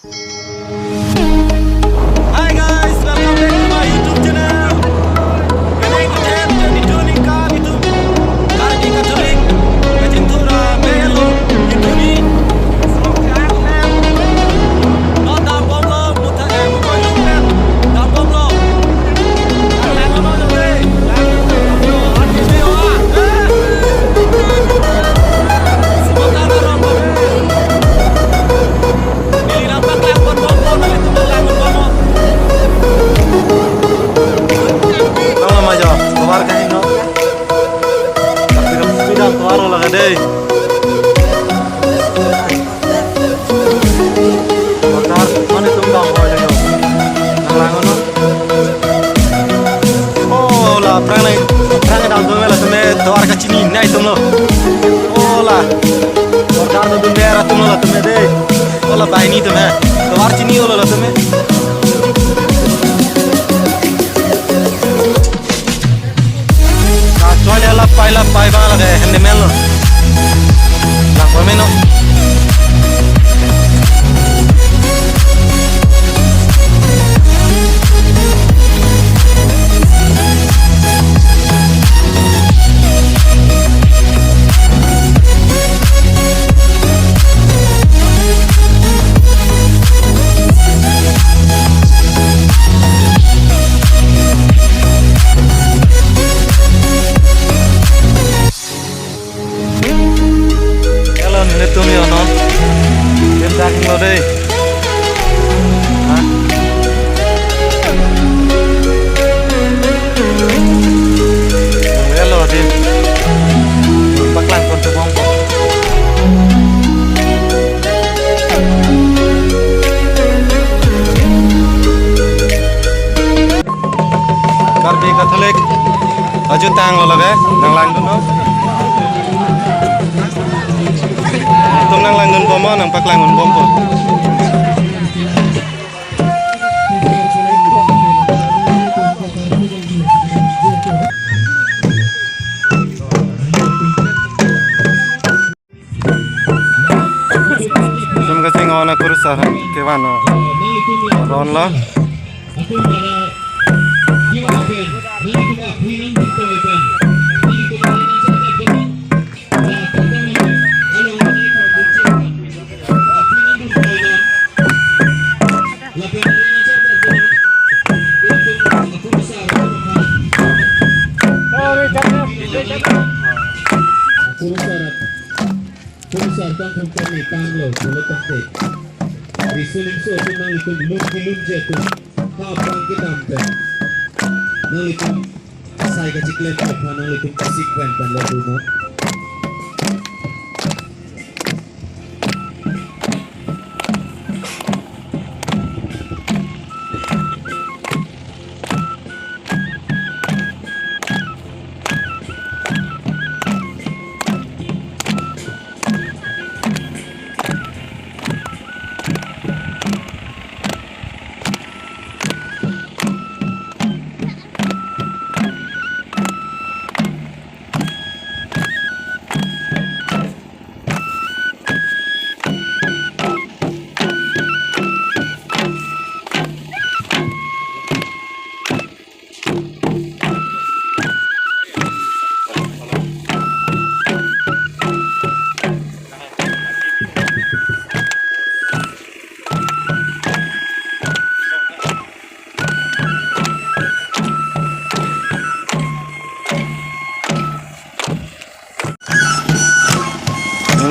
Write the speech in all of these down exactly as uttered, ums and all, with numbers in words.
Hi guys, welcome back to my YouTube channel. Kene ingkoi twenty twenty-two ningkan itum Karbi Catholic kachingthur amei along itum ni. Not dambomlo, muta, eh, muta, dambomlo. Nang lama jo, tovar kain no. Tapi kalau sepeda tovar lo lagi deh. Tovar, mana itu nggak boleh lo. Nang langun no. Oh, la, aphrang nai, aphrang dam atum la tame tovar kachini nai atum lo. Oh, la. Tovar dam atum dera atum lo la tame dei. Oh, la, banghini atum he. Tovar chini lo la tame. Kacholi la pai la pai ba la ke handyman lo. Lang pameno. Hello, nelitum yo non. Tim dak lo dei. Ha? Hello, tim. Paklang kon tubong ko. Karbi Catholic ajutang lo lage, nang langdun no. Itum nang langdun bompo, nang paklang un bompo. Itum kachingvai akurusar kevan aron lo. Kurusar tang thum tang ni tanglo, pulo tangte. Riso nimso atum nanglitum lun kelun je atum. Ha aphrang kedam pen. Nanglitum sai kachiklempo aphan nanglitum kasik pen pen lo tu no.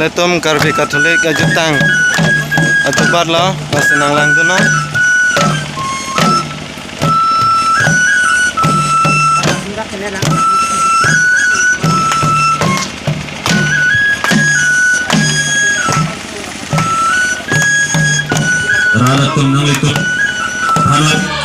Nelitum Karbi Catholic ajutang ajubat lo, lasi nang langdun no. Rat atum nanglitum, rat